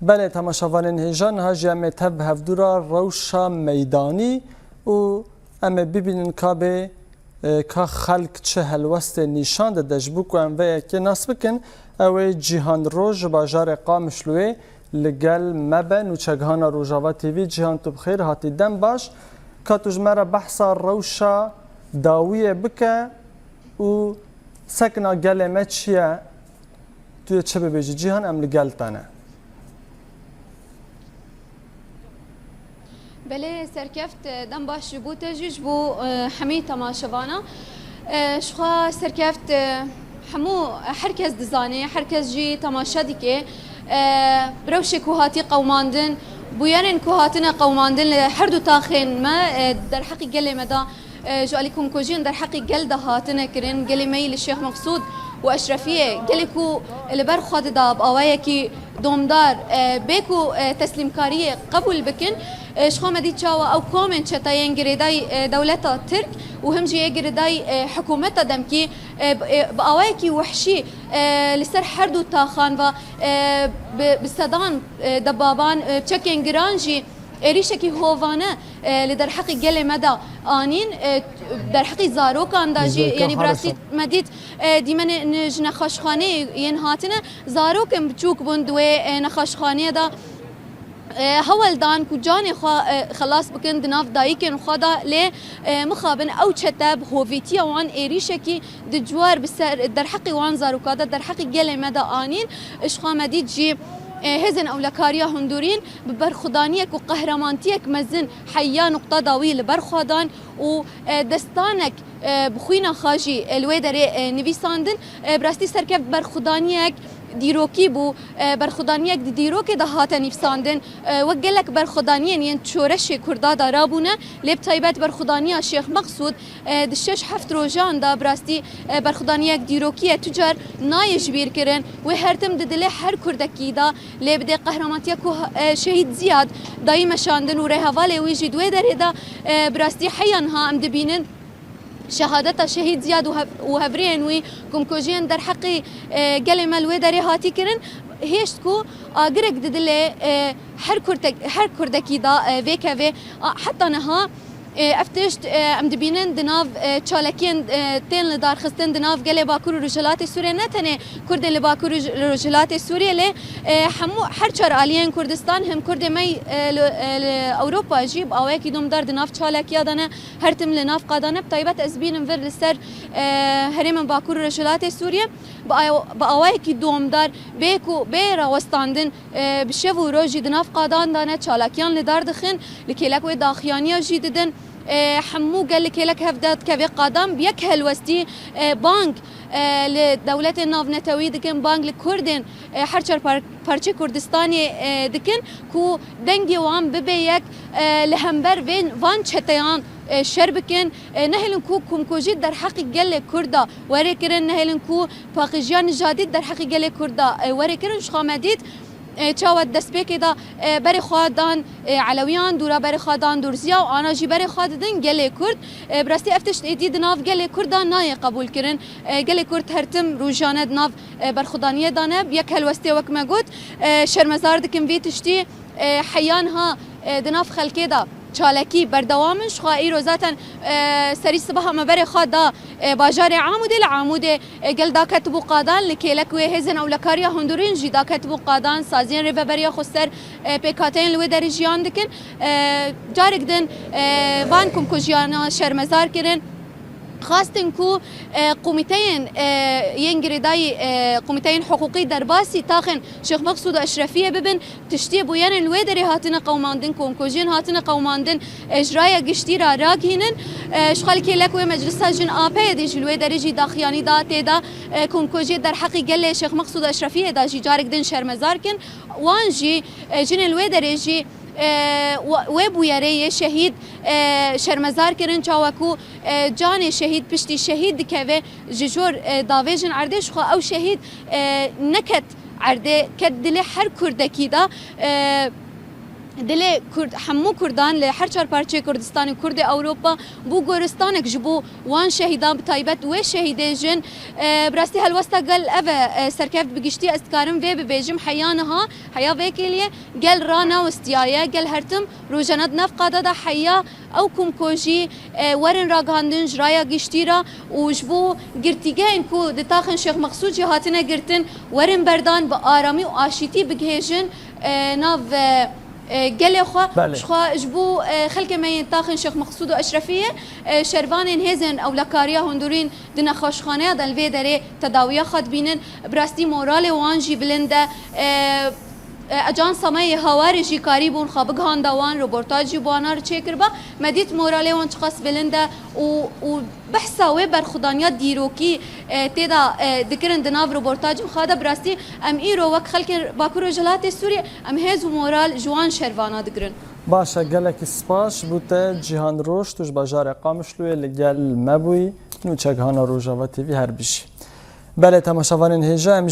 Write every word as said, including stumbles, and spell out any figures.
Belê, temaşevanên hêja, niha jî em ê tev bi hevdû re rewşa meydanî û em ê bibînin ka bê, e, ka xelk çi helwestê nîşan dide. Ji bo ku em vê yekê nas bikin, ew ê Cîhan Roj ji bajarê Qamişloyê li gel me be. Nûçegihana Rojava T V, Cîhan, tu bi xêr hatî, dem baş. Ka tu ji me re behsa rewşa dawiyê bike û sekna gelê me çi ye? Tu yê çi bibêjî Cîhan, em li gel te ne. Belê Serkeft, e, dem baş ji bo te jî, ji bo, e, hemî temaşevana. E, ji xwe Serkeft, e, hemû, e, her kes dizane, her kes jî temaşe dike. E, rewşê ku hatî qewimandin, bûyerên ku hatine qewimandin li her du taxên me, e, derheqî gelê me de, e, ji alî komkujiyên derheqî gel de hatine kirin, gelê me yî li Şêx Meqsûd û Eşrefiyê, gelê ku li ber xwe dida bi awayekî domdar, e, bê ku, e, teslîmkariyê qebûl bikin. E, ji xwe me dît çawa ew komên çeteyên girêdayî, e, dewleta Tirk û him jî yê girêdayî, e, hikûmeta demkî, e, bi, e, bi awayekî wehşî, e, li ser her du taxan ve, e, bi, bi sedan, e, debaban, e, çekên giran jî êrîşekî hovane, e, li derheqî gelê me de anîn, e, derheqî zarokan de jî, yanî bi rastî me dît, e, dîmenê ji nexweşxaneyê yên hatine, zarokên biçûk bûn di wê, e, nexweşxaneyê de, e, hewl dan ku canê xwe, e, xelas bikin di nav dayikên xwe de, lê, e, mixabin ew çete bi hovîtiya wan êrîşekî di ciwar bi ser derheqê wan zaroka de, derheqê gelê me de anîn. Ji xwe me dît jî, e, hêzên ewlekariya hundirîn bi berxwedaniyek û qehremaniyek mezin heya nuqta dawî li ber xwe dan û, e, destanek, e, bi xwîna xwe jî, e, li wê derê, e, nivîsandin. E, bi rastî Serkeft berxwedaniyek dîrokî bû, e, berxwedaniyek di dîrokê de hate nivîsandin. E, wek gelek berxwedaniyên yên şoreşê Kurda de rabûne, lê bi taybet berxwedaniya Şêx Meqsûd, e, di şeş heft rojan de bi rastî, e, berxwedaniyek dîrokî ye, tu car nayê ji bîr kirin. Wê her tim di dilê her Kurdekî de lê bidê. Qehremantiya ku, e, Şehîd Ziyad dayî meşandin û rêhevalê wî jî di wê derê de, e, bi rastî heya niha em dibînin şehadeta Şehîd Ziyad û hev-, û hevrêyên wî, komkujiyên derheqî, e, gelê me li wê derê hatî kirin. Hêşt ku agirek di dilê, e, her Kurdek-, her Kurdekî de, e, vêkeve. A, heta niha, e, ev tişt, e, em dibînin di nav, e, çalakiyên, e, tên lidarxistin di nav gelê Bakur û Rojhilatê Sûriyê, ne tenê Kurdên li Bakur û Roj-, Rojhilatê Sûriyê, lê, e, hemû her çar aliyên Kurdistan, him Kurdê me, e, li, e, li Ewropa jî bi awayekî domdar di nav çalakiya de ne, her tim li nav qada ne. Bi taybet ez bînim vir li ser, e, herêmên Bakur û Rojhilatê Sûriyê bi aw-, bi awayekî domdar bê ku bê rawestandin, e, bi şev û roj jî di nav qadan de ne, çalakiyan li dar dixin, li kêlek wê daxiyaniya jî didin. E, hemû gel li kêlek hev de dikeve qadan, bi yek helwestî, e, bang, e, li dewletên navnetewî dikin, bang li Kurdên, e, her çar par-, parçeyê Kurdistanê, e, dikin ku dengê wan bibe yek, e, li hember vên, van çeteyan, e, şer bikin, e, nehêlin ku komkujî derheqî gelê Kurda were kirin, nehêlin ku paqijiya nijadî derheqî gelê Kurda, e, were kirin. Ji xwe me dît, e, çawa destpêkê de, e, berê xwe dan, e, Elewiyan, dûra berê xwe dan Durziya û ana jî berê xwe didin gelê Kurd. E, bi rastî ev tişt êdî di nav gelê Kurd de nayê qebûl kirin. E, gelê Kurd her tim rojane di nav, e, berxwedaniyê de ne. Bi yek helwestê wek me got, e, şermezar dikin vî tiştî. E, heya niha, e, di nav xelkê de çalakî berdewam in. Ji xwe îro zaten, e, serî sibeha me berê xwe da, e, bajarê Amûdê. Li Amûdê, e, gel daketibû qadan, li kêlek wê hêzên ewlekariya hundirîn jî daketibû qadan, saziyên rêveberiya xweser, e, pêkhateyên li wê derê jiyan dikin. E, carek din, e, van komkujiyana şermezar kirin. Xwestin ku, e, komîteyên, e, yên girêdayî, e, komîteyên hiqûqî derbasî taxên Şêx Meqsûd û Eşrefiyê bibin, tiştiyê bûyerên li wê derê hatine qewimandin, komkujiyên hatine qewimandin, e, ji raya giştî re ragihînin. E, ji xwe li kêlek wê Meclisa Jin A P'yê dî jî li wê derê jî daxiyanî da tê de, e, komkujiyê derheqî gelê Şêx Meqsûd û Eşrefiyê de jî carek din şermezar kin. Wan jî, e, jinên li wê derê jî, e, we-, wê bûyerê yê şehîd, e, şermezar kirin, çawa ku, e, canê şehîd piştî şehîd dikeve, ji jor, e, davêjin erdê, ji xwe ew şehîd, e, neket erdê, ket dilê her Kurdekî de, e, Dilê Kurd, hemû Kurdan li her çar parçeyê Kurdistanê, Kurdê Ewropa bû goristanek ji bo wan şehîdan, bi taybet wê şehîdê jin. E, bi rastî helwesta gel ev e, e, serkeft bi giştî ez dikarim vê bibêjim, heya niha, heya vê kêliyê gel ranewistiyaye, gel her tim rojane di nav qada de heya ew komkojî, e, werin ragihandin ji raya giştî re û ji bo girtîgehên ku di taxên Şêx Mexsûd jî hatine girtin, werin berdan, bi aramî û aşîtî bigihêjin, e, nav, e, e, gelê xwe. Belê. Jixwe ji bo, e, xelkê me yên taxên Şêx Mexsûd û Eşrefiyê, e, şervanên hêzên ewlekariya hundirîn di nexweşxaneya de li vê derê tedawiya xwe dibînin. Bi rastî moralê wan jî bilind e. E, e, Ajansa me yê Hawarê jî karîbûn xwe bigihanda wan, roportaj jî bi wana re çêkiriba. Me dît moralê wan çiqas bilind e û, û behsa wê berxwedaniya dîrokî, e, tê de, e, dikirin di nav roportajên xwe de. Bi rastî em îro wek xelkên Bakur Rojhilatê Sûriyê em hêz û moral ji wan şervana digirin. Baş e, gelekî spas ji bo te Cîhan Roj, tu ji bajarê Qamişloyê li gel me bûyî. Nûçegihana Rojava T V her bijî. Belê temaşevanên hêja, em